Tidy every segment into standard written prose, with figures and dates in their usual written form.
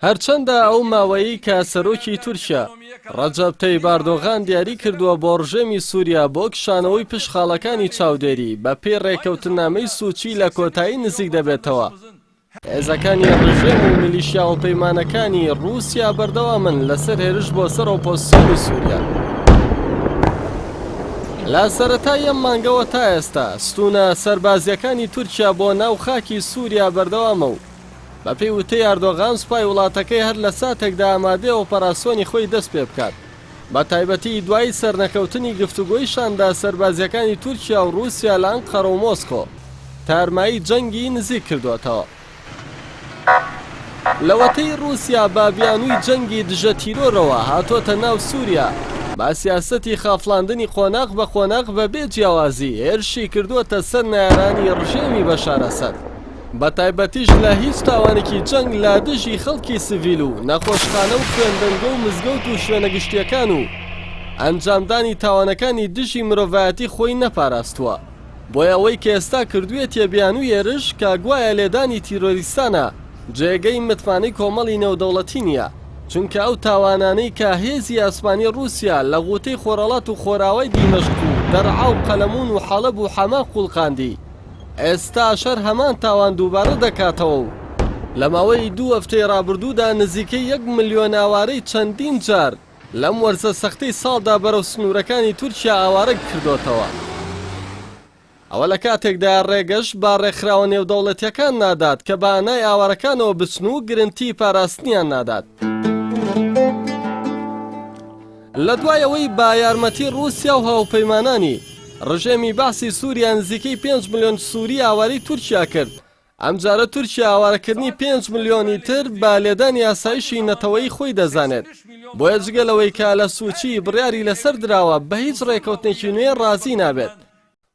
هەرچەندە ئەو ماوەیەی کە سەرۆکی تورکیا، ڕەجەب تەیب ئاردۆغان دیاری کردووە بۆ ڕژێمی سوریا بۆ کشانەوەی پشت خاڵەکانی چاودێری بە پێی ڕێککەوتننامەی سوچی لە کۆتایی نزیک دەبێتەوە، هێزەکانی ڕژێم و میلیشیا هاوپەیمانەکانی ڕووسیا بەردەوامن لەسەر هێرش بۆ سەر ئۆپۆزسیۆنی سووریا. لە سەرەتای ئەم مانگەوە تا ئێستا ستوونە سەربازییەکانی تورکیا بۆ ناو خاکی سووریا بەردەوامە و بەپێی وتەی ئەردۆغان سوپای وڵاتەکەی هەر لە ساتێکدا ئامادەیە ئۆپەراسیۆنی خۆی دەست پێ بکات بە تایبەتی دوای سەرنەکەوتنی گفتوگۆی شاندە سەربازییەکانی تورکیا و ڕووسیا لە ئەنقەرە و مۆسکۆ تارمایی جەنگی نزیک کردۆتەوە. لەوەتەی ڕووسیا بە بیانووی جەنگی دژە تیرۆرەوە هاتۆتە ناو سووریا، بە سیاسەتی خافڵاندنی قۆناغ بە قۆناغ بە بێ جیاوازی هێرشی کردووەتە سەر نەیارانی ڕژێمی بەشار ئەسەد. بە تایبەتیش لە هیچ تاوانێکی جەنگ لە دژی خەڵکی سڤیل و نەخۆشخانە و خوێندنگە و مزگەوت و شوێنە گشتییەکان و ئەنجامدانی تاوانەکانی دژی مرۆڤایەتی خۆی نەپاراستووە. بۆیە ئەوەی کە ئێستا کردوویەتیە بیانووی هێرش کە گوایە لێدانی تیرۆریستانە جێگەی متمانەی کۆمەڵی نێودەوڵەتی نییە، چونکە ئەو تاوانانەی کە هێزی ئاسمانی ڕووسیا لە غوتەی خۆرهەڵات و خۆراوای دیمەشق و دەرعا و قەلەمون و حەڵەب و حەما خوڵقاندی ئێستاش هەر هەمان تاوان دووبارە دەکاتەوە و لە ماوەی دوو هەفتەی ڕابردوودا نزیکەی یەک ملیۆن ئاوارەی چەندین جار لەم وەرزە سەختەی ساڵدا بەرەو سنوورەکانی تورکیا ئاوارە کردۆتەوە. ئەوە لە کاتێکدایە ڕێگەش بە ڕێکخراوە نێودەوڵەتییەکان نادات کە بە هانای ئاوارەکانەوە بچن و گرنتی پاراستنیان نادات. لە دوای ئەوەی بە یارمەتی ڕووسیا و هاوپەیمانانی، ڕژێمی بەعسی سووریا نزیکەی پێنج ملیۆن سووری ئاوارەی تورکیا کرد، ئەمجارە تورکیا ئاوارەکردنی پێنج ملیۆنی تر بە لێدانی ئاسایشی نەتەوەیی خۆی دەزانێت، بۆیە جگە لەوەی کە لە سوچی بڕیاری لەسەر دراوە بە هیچ ڕێکەوتنێکی نوێ ڕازی نابێت.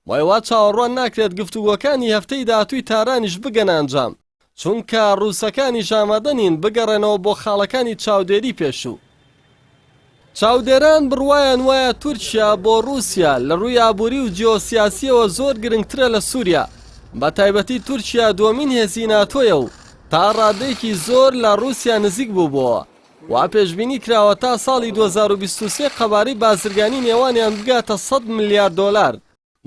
بۆیە وا چاوەڕوان ناکرێت گفتوگۆکانی هەفتەی داهاتووی تارانیش بگەنە ئەنجام، چونکە ڕووسەکانیش ئامادە نین بگەڕێنەوە بۆ خاڵەکانی چاودێری پێشوو. چاودێران بڕوایان وایە تورکیا بۆ ڕووسیا لە ڕووی ئابووری و جیۆسیاسییەوە زۆر گرنگترە لە سووریا، بە تایبەتی تورکیا دووەمین هێزی ناتۆیە و تا ڕادەیەکی زۆر لە ڕووسیا نزیک بووبۆوە. وا پێشبینی کراوە تا ساڵی 2023 قەبارەی بازرگانی نێوانیان بگاتە 100 ملیار دۆلار،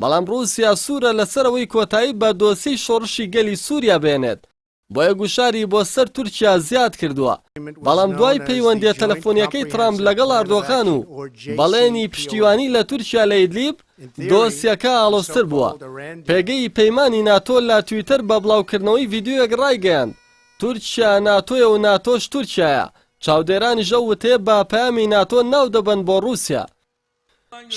بەڵام ڕووسیا سوورە لەسەر ئەوەی کۆتایی بە دۆسیەی شۆڕشی گەلی سووریا بێنێت، بۆیە گوشاری بۆ سەر تورکیا زیاد کردووە، بەڵام دوای پەیوەندییە تەلەفۆنییەکەی ترامپ لەگەڵ ئەردۆغان و بەڵێنی پشتیوانی لە تورکیا لە ئیدلیب، دۆسیەکە ئاڵۆزتر بووە. پێگەی پەیمانی ناتۆ لە تویتەر بە بڵاوکردنەوەی ڤیدیۆیەک ڕایگەیاند، تورکیا ناتۆیە و ناتۆش تورکیایە، چاودێرانیش ئەو وتەیە بە پەیامی ناتۆ ناودەبەن بۆ ڕووسیا.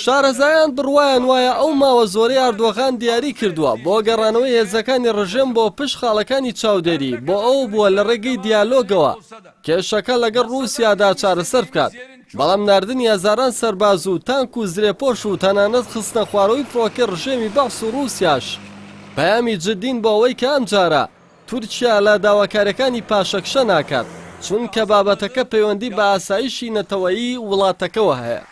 شارەزایان بڕوایان وایە ئەو ماوە زۆرەی ئاردۆغان دیاری کردووە بۆ گەڕانەوەی هێزەکانی ڕژێم بۆ پشت خاڵەکانی چاودێری بۆ ئەوە بووە لە ڕێگەی دیالۆگەوە کێشەکە لەگەڵ ڕووسیادا چارەسەر بکات، بەڵام ناردنی هەزاران سەرباز و تانک و زرێپۆش و تەنانەت خستنەخوارەوەی فڕۆکەی ڕژێمی بەعس و ڕووسیاش پەیامی جدین بۆ ئەوەی کە ئەمجارە تورکیا لە داواکاریەکانی پاشەکشە ناکات، چونکە بابەتەکە پەیوەندی بە ئاسایشی نەتەوەیی وڵاتەکەوە هەیە.